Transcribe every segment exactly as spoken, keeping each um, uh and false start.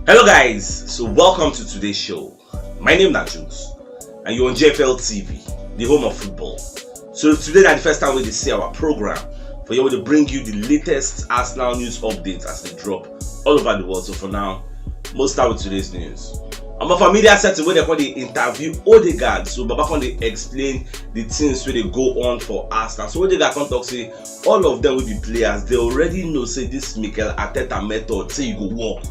Hello guys, so welcome to today's show. My name na Jules and you're on J F L T V, the home of football. So today na the first time we dey see our program for here we dey bring you the latest Arsenal news updates as they drop all over the world. So for now, we'll start with today's news. I'm a familiar setting where they call the interview Odegaard. So Baba come dey explain the things wey dey go on for Arsenal. So Odegaard come talk say all of them will be players. They already know say this Mikel Arteta method say e go work.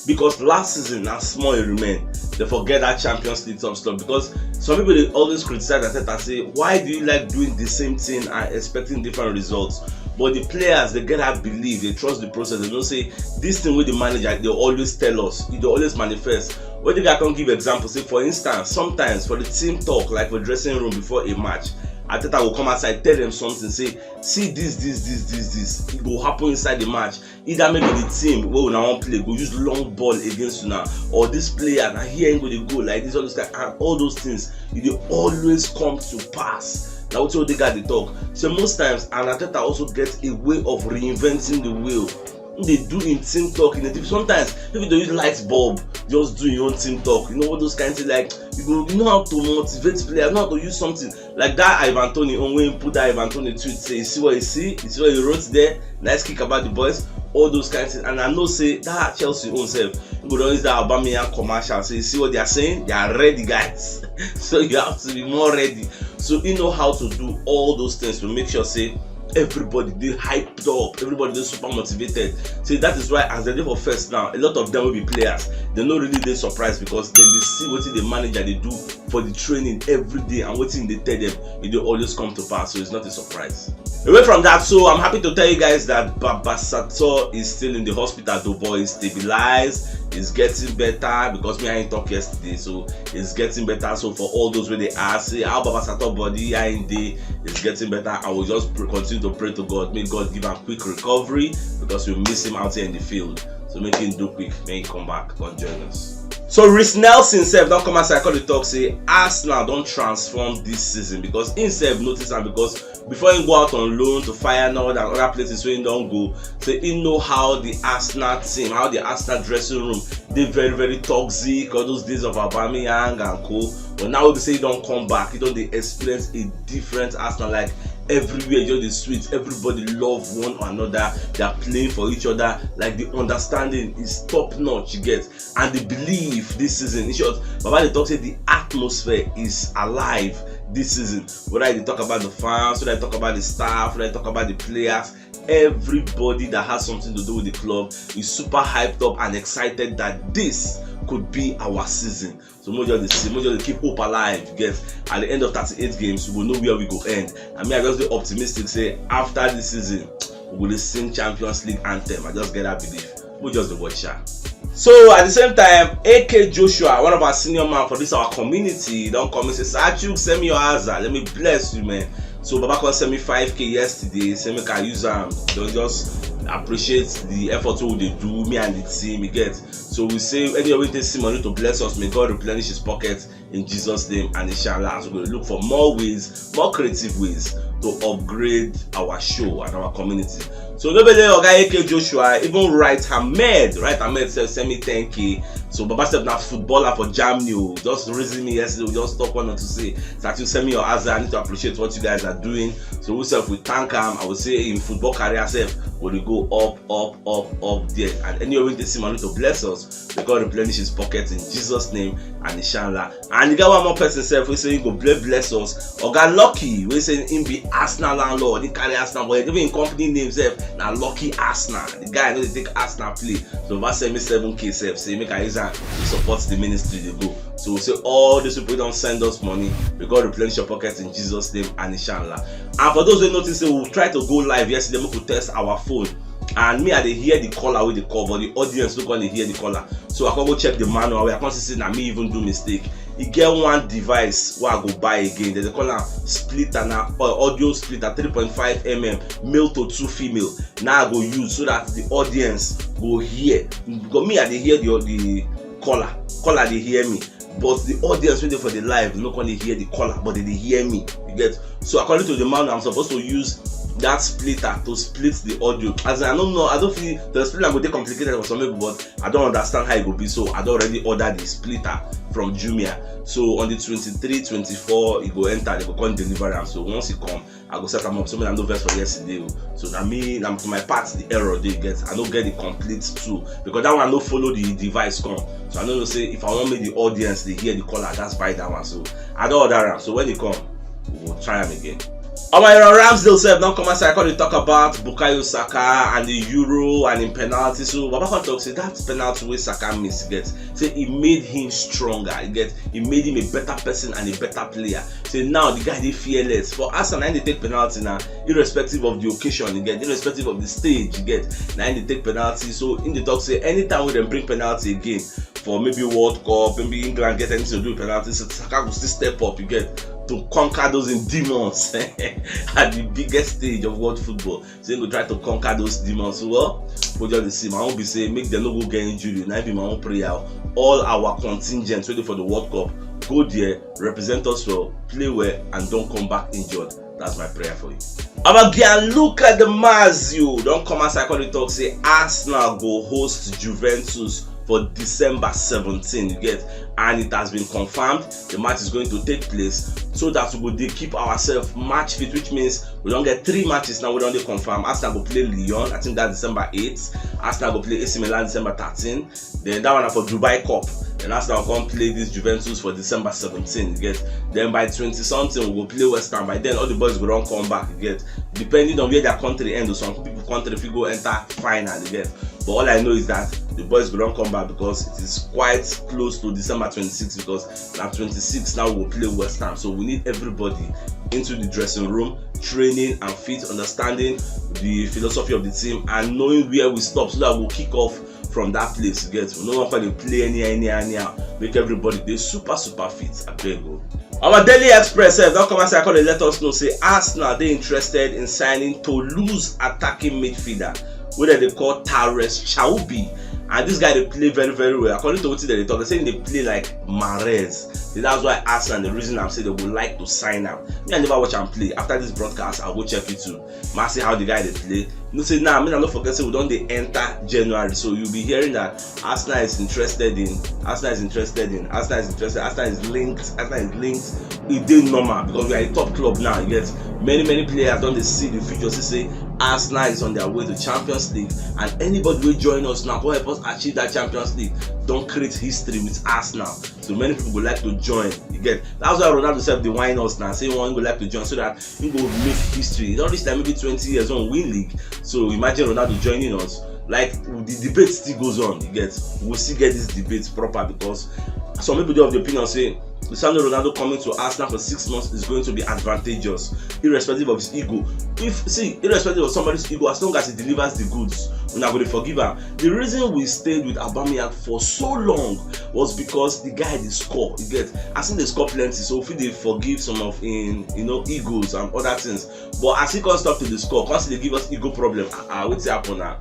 Because last season na small e remain, they forget that Champions League top slot. Because some people dey always criticize Arteta say, why do you like doing the same thing and expecting different results? But the players, they get that belief, they trust the process, they know say this thing wey the manager dey always tell us, e dey always manifest. Wey the guy come give example say, for instance, sometimes for the team talk, like for dressing room before a match, Arteta go come outside, tell them something, say, see this, this, this, this, this, e go happen inside the match. Either maybe the team wey una wan play go use long ball against una, or this player na here im go dey go like this, all those kind, and all those things, e dey always come to pass. Na wetin Odegaard dey talk. So most times, and Arteta also get a way of reinventing the wheel. Im dey do im team talk in a different. Sometimes, if you dey use light bulb, just do your own team talk. You know all those kind things, like, you go, you know how to motivate players, you know how to use something like that Ivan Toney own, wey im put that Ivan Toney tweet say, you see what you see, you see what you wrote there, nice kick about the boys, all those kind things. And I know say that Chelsea own sef, you go don use that Aubameyang commercial say, you see what they are saying, they are ready, guys. So you have to be more ready. So you know how to do all those things to make sure say everybody dey hyped up, everybody dey super motivated. So that is why as they dey for first now, a lot of them will be players. They no really dey surprised because dem dey see wetin the manager dey do for the training every day and wetin dey tell them, e dey always come to pass. So it's not a surprise. Away from that, so I'm happy to tell you guys that Baba Sato is still in the hospital. The boy is stabilized, is getting better because me I ain't talk yesterday, so it's getting better. So for all those wey dey ask, say how Baba Sato body, I ain't dey, it's getting better. I will just pr- continue to pray to God, may God give am quick recovery because we miss him out here in the field. So make him do quick, make him come back, come join us. So Reiss Nelson sef don come outside, come dey talk say Arsenal don transform this season because him sef notice am, because before he go out on loan to Feyenoord and other places wey he don go, say he know how the Arsenal team, how the Arsenal dressing room dey very, very toxic, all those days of Aubameyang and co. But now we say he don come back, he don dey experience a different Arsenal. Like, everywhere just dey sweet, everybody love one another, they are playing for each other. Like, the understanding is top notch, you get, and the belief this season. In short, Baba dey talk say the atmosphere is alive this season. Whether you talk about the fans, whether you talk about the staff, whether you talk about the players, everybody that has something to do with the club is super hyped up and excited that this could be our season. So make we just dey see, make we just dey keep hope alive. You get, at the end of thirty-eight games, we go know where we go end. And me, I just dey optimistic say after this season, we go dey sing Champions League anthem. I just get that belief. We just dey watch, sha. So at the same time, A K Joshua, one of our senior man for this our community, don come and say, Sachuk, send me your Aza. Let me bless you, man. So Baba come send me five K yesterday, say make I use am. Don just appreciate the effort wey we dey do, me and the team, you get. So we say, anywhere we take see money to bless us, may God replenish his pocket in Jesus' name, and inshallah, as we go look for more ways, more creative ways to upgrade our show and our community. So no be Oga A K Joshua, even Wright Ahmed, Wright Ahmed sef send me ten K. So Baba sef na footballer for Germany o. Just reason me yesterday, we just talk one or two say, Sachuk, send me your Aza, I need to appreciate what you guys are doing. So we sef, we thank am. I would say in football career sef, we dey go up, up, up, up there. And anywhere we take see money to bless us, may God replenish his pocket in Jesus' name, and inshallah. And e get one more person sef wey say he go bless, bless us. Oga Lucky, wey say him be Arsenal landlord, he carry Arsenal, but even him company name sef na Lucky Arsenal. The guy no dey take Arsenal play. So Baba send me seven K sef, say make I use am to support the ministry dey go. So we say all these people don send us money, may God replenish your pocket in Jesus' name, and inshallah. And for those wey notice say we try to go live yesterday, make we test our phone. And me, I dey hear the caller wey dey call, but the audience no come dey hear the caller. So I come go check the manual wey I come see say na me even do mistake. E get one device wey I go buy again. Dem dey call am splitter, na uh, audio splitter, three point five M M, male to two female. Now I go use so that the audience go hear. Because me, I dey hear the the caller, caller dey hear me. But the audience wey dey for the live no come dey hear the caller, but they dey hear me. You get? So according to the manual, I'm supposed to use that splitter to split the audio. As in, I don't know, I don't feel the splitter go dey complicated for some people, but I don't understand how e go be. So I don already order the splitter from Jumia. So on the twenty-three, twenty-four, e go enter, they go come deliver am. So once e come, I go set am up. So make una no vex for yesterday o. So na me, na for my part the error dey get. I no get the complete tool because that one no follow the device come. So I no know say if I wan make the audience dey hear the call, I gats buy that one. So I don order am. So when e come, we go try am again. Omo, Aaron Ramsdale sef don come outside come dey talk about Bukayo Saka and the Euro and im penalty. So Baba come talk say that penalty wey Saka miss, get, say e made him stronger, get, e made him a better person and a better player. Say now the guy dey fearless. For Arsenal, na him dey take penalty now, irrespective of the occasion, you get, irrespective of the stage, you get, na him dey take penalty. So him dey talk say anytime wey dem bring penalty again for maybe World Cup, maybe England get anything to do with penalty, so Saka go still step up, you get, to conquer those demons at the biggest stage of world football. So him go try to conquer those demons. So, well, we just dey see. My own be say make dem no go get injury. Na be my own prayer. All our contingents ready for the World Cup. Go there, represent us well, play well, and don't come back injured. That's my prayer for you. About Gianluca Di Marzio don come outside come dey talk say Arsenal go host Juventus for December seventeen, you get, and it has been confirmed the match is going to take place, so that we go dey keep ourselves match fit, which means we don get three matches now wey don dey confirmed. Arsenal go play Lyon, I think that's December eight. Arsenal go play A C Milan December thirteen. Then that one na for Dubai Cup. Then Arsenal come play this Juventus for December seventeen, you get. Then by twenty something, we go play West Ham. By then, all the boys go don come back, you get. Depending on where their country end, some people country fit go enter final, you get. But all I know is that the boys go don come back because it is quite close to December twenty-six, because na twenty-six now we go play West Ham. So we need everybody into the dressing room, training and fit, understanding the philosophy of the team and knowing where we stop, so that we'll kick off from that place, you get. We no wan come dey play anyhow, anyhow, anyhow. Make everybody dey super, super fit, abeg o. Our Daily Express sef don come outside come dey let us know say Arsenal dey interested in signing Toulouse attacking midfielder wey dem dey call Tares Chaubi. And this guy dey play very, very well. According to wetin dem dey talk, dem say he dey play like Mahrez. So that's why Arsenal, the reason I'm say they would like to sign am. Me, I never watch am play. After this broadcast, I'll go check YouTube. Ma see how the guy dey play. You know say now, me, I no forget say we don dey enter January, so you'll be hearing that Arsenal is interested in, Arsenal is interested in, Arsenal is interested, Arsenal is linked, Arsenal is linked. E dey normal because we are a top club now. You get, many, many players don dey see the future, see say Arsenal is on their way to Champions League, and anybody wey join us now go help us achieve that Champions League don create history with Arsenal. So many people go like to join. You get, that's why Ronaldo sef dey whine us now, say one go like to join so that he go make history. E don reach like maybe twenty years on win league. So imagine Ronaldo joining us. Like, the debate still goes on. You get, we still get this debate proper because some people dey of the opinion say Cristiano Ronaldo coming to Arsenal for six months is going to be advantageous, irrespective of his ego. If, see, irrespective of somebody's ego, as long as he delivers the goods, una go dey forgive am. The reason we stayed with Aubameyang for so long was because the guy dey score. You get, as he dey score plenty, so we fit dey forgive some of him, you know, egos and other things. But as he come stop to dey score, come still dey give us ego problem. Ah, ah, wetin happen now?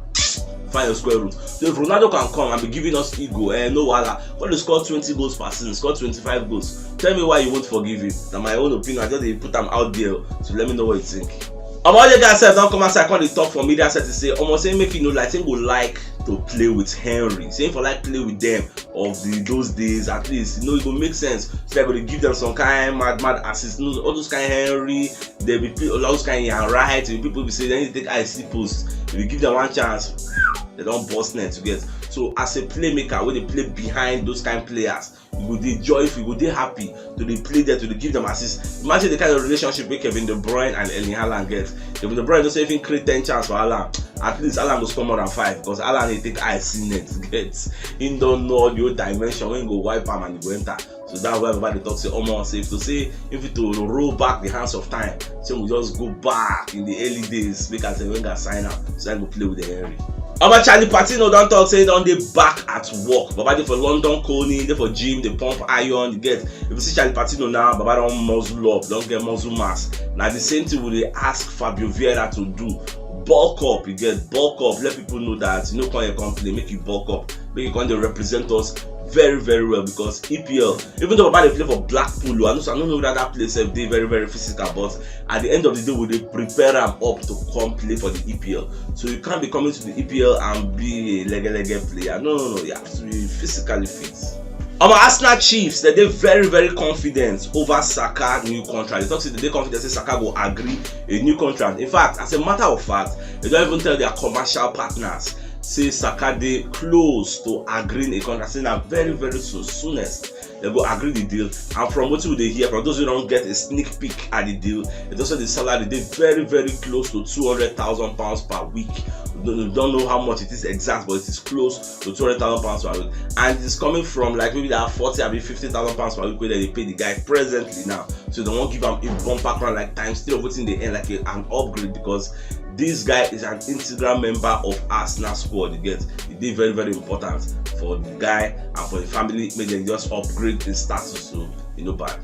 Find your square root. So if Ronaldo can come and be giving us ego, eh, no wahala. Come dey score twenty goals per season, score twenty-five goals. Tell me why you won't forgive him. Na my own opinion. I just dey put am out there. So let me know what you think. Omo, all the guys sef don come outside, come dey talk for media set say, omo, say make you no like, say go like to play with Henry. Say for like play with them of the those days, at least, you know, it go make sense. So they go dey give them some kind mad, mad assist. You know, all those kind Henry, they be play all those kind Ian Wright. People be say they need to take I C post. If you give them one chance, they don burst net, you get. So as a playmaker, wey dey play behind those kind players, you go dey joyful, you go dey happy to dey play there, to dey give them assist. Imagine the kind of relationship wey Kevin De Bruyne and Erling Haaland get. Kevin De Bruyne don say if he create ten chance for Haaland, at least Haaland go score more than five, because Haaland dey take I C net, get. He don know the whole dimension when he go wipe am and he go enter. So that's why everybody talk say, omo, say if to say, if it to roll back the hands of time, say we just go back in the early days, make Arsene Wenger sign am, so I go play with the Henry. Oba Charlie Patino don talk say he don dey back at work. Baba dey for London, Coney, dey for gym, dey pump iron, you get. If you see Charlie Patino now, Baba don muscle up, don get muscle mass. Na the same thing we dey ask Fabio Vieira to do. Bulk up, you get, bulk up. Let people know that you no come here come play, make you bulk up, make you come dey represent us very, very well, because E P L, even though Baba dey play for Blackpool o, I know, I no know whether that place sef dey very, very physical, but at the end of the day, we dey prepare am up to come play for the E P L. So you can't be coming to the E P L and be a lege lege player. No, no, no. You have to be physically fit. Omo, Arsenal chiefs, dem dey very, very confident over Saka new contract. Dem talk say dem dey confident say Saka go agree a new contract. In fact, as a matter of fact, dem don even tell their commercial partners say Saka dey close to agreeing a contract. Say na very, very soon, soonest dem go agree the deal. And from wetin we dey hear, from those who don get a sneak peek at the deal, dem talk say the salary dey very, very close to two hundred thousand pounds per week. We don't, we don't know how much it is exact, but it is close to two hundred thousand pounds per week, and it is coming from, like, maybe that forty abi fifty thousand pounds per week wey dem dey pay the guy presently now. So dem wan give am a bumper crown, like, times three of wetin dey earn, like a, an upgrade, because this guy is an integral member of Arsenal squad. You get, e dey very, very important for the guy and for the family, make dem just upgrade his status. So e no bad.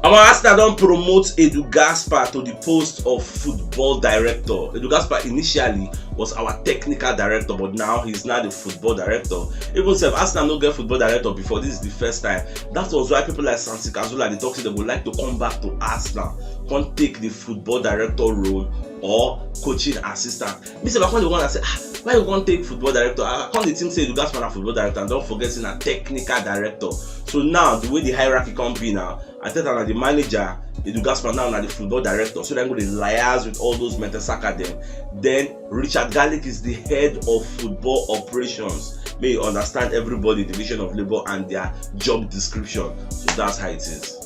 Omo, Arsenal don promote Edu Gaspar to the post of football director. Edu Gaspar initially was our technical director, but now he's now the football director. Even sef, Arsenal no get football director before. This is the first time. That was why people like Santi Cazorla dey talk say dem go like to come back to Arsenal, come take the football director role or coaching assistant. Me sef, I come dey wonder say, ah, why you come take football director? I come dey think say Edu Gaspar na football director and don forget say na technical director. So now, the way the hierarchy come be now, Arteta na the manager, Edu Gaspar now na the football director. So dem go dey liaise with all those Mertesacker dem. Then Richard Garlick is the head of football operations. Make you understand everybody division of labour and their job description. So that's how it is.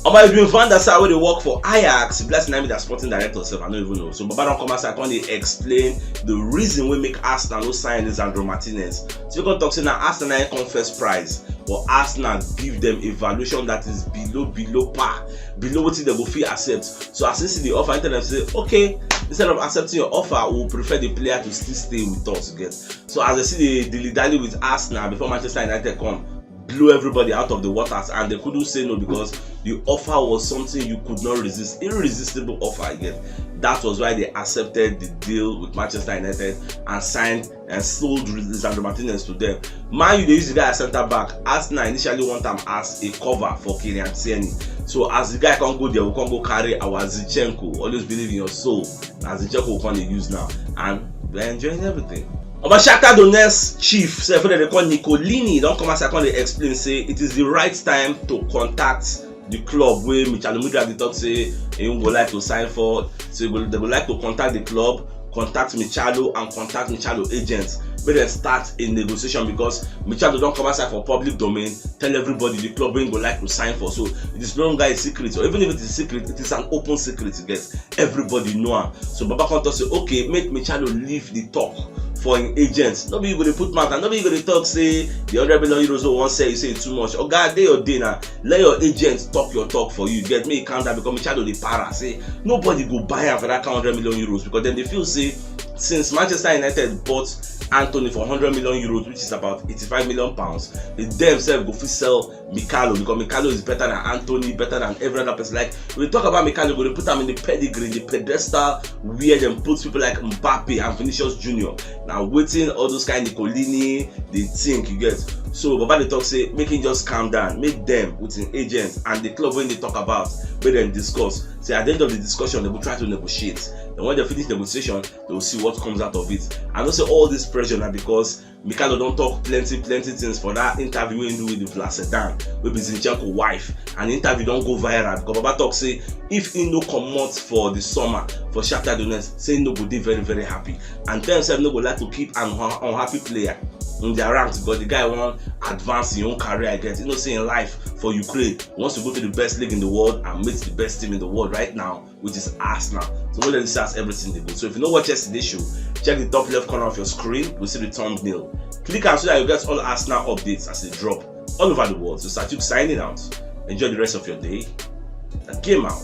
Omo, it's been Van der Sar wey dey work for Ajax. E be like say na him be their sporting director sef, I no even know. So Baba don come outside, come dey explain the reason wey make Arsenal no sign Lisandro Martinez. So he come talk say na Arsenal na him come first prize, but Arsenal give them a valuation that is below, below par, below wetin dem go fit accept. So as he see the offer, he tell them say, okay, instead of accepting your offer, we will prefer the player to still stay with us, you get. So as dem see the dilly dally with Arsenal before Manchester United come blow everybody out of the waters, and they couldn't say no because the offer was something you could not resist, irresistible offer again. That was why they accepted the deal with Manchester United and signed and sold Lisandro Martinez to them. Man U dey use the guy as centre back. Arsenal initially want am as a cover for Kieran Tierney. So as the guy come go there, we come go carry our Zinchenko. Always believe in your soul. Na Zinchenko we come dey use now, and we're enjoying everything. Omo, Shakhtar Donetsk chief sef, wey dem dey call Nicolini, don come outside come dey explain say it is the right time to contact the club wey Michailo Mudryk dey talk say he go like to sign for. So he go, they go like to contact the club, contact Michailo and contact Michailo agents, make dem start a negotiation, because Michailo don come outside for public domain, tell everybody the club wey he go like to sign for. So it is no longer a secret, or even if it is a secret, it is an open secret, you get. Everybody know am. So Baba come talk say, okay, make Michailo leave the talk for him agents. No be you go dey put mouth, and no be you go dey talk say the hundred million euros wey we wan sell, you say e too much. Oga, dey your day now. Let your agents talk your talk for you. Get, make e calm down, because Michailo dey para say nobody go buy am for that kind hundred million euros, because dem dey feel say since Manchester United bought Antony for hundred million euros, which is about eighty-five million pounds, dem sef go fit sell Michailo, because Michailo is better than Antony, better than every other person. Like, we talk about Michailo, we dey put am in the pedigree, the pedestal where dem put people like Mbappe and Vinicius Junior. Na wetin all those kind Nicolini dey think, you get. So Baba dey talk say make him just calm down, make dem with him agents and the club wey dey talk about, make dem discuss. Say at the end of the discussion, they go try to negotiate. Then when they finish negotiation, they will see what comes out of it. I know say all this pressure na because Michailo don talk plenty, plenty things for that interview wey he do with the Vlasedan, wey be Zinchenko wife. And the interview don go viral because Baba talk say if he no comot for the summer for Shakhtar Donetsk, say he no go dey very, very happy. And tell himself no go like to keep an unha-, unhappy player in their ranks, because the guy wan advance his own career. Get, he know say in life for Ukraine, he wants to go to the best league in the world and meet the best team in the world right now, which is Arsenal. So we let this as everything dey go. So if you no watch yesterday show, check the top left corner of your screen. We see the thumbnail. Click am so that you get all Arsenal updates as they drop all over the world. So Satuk signing out. Enjoy the rest of your day. The game out.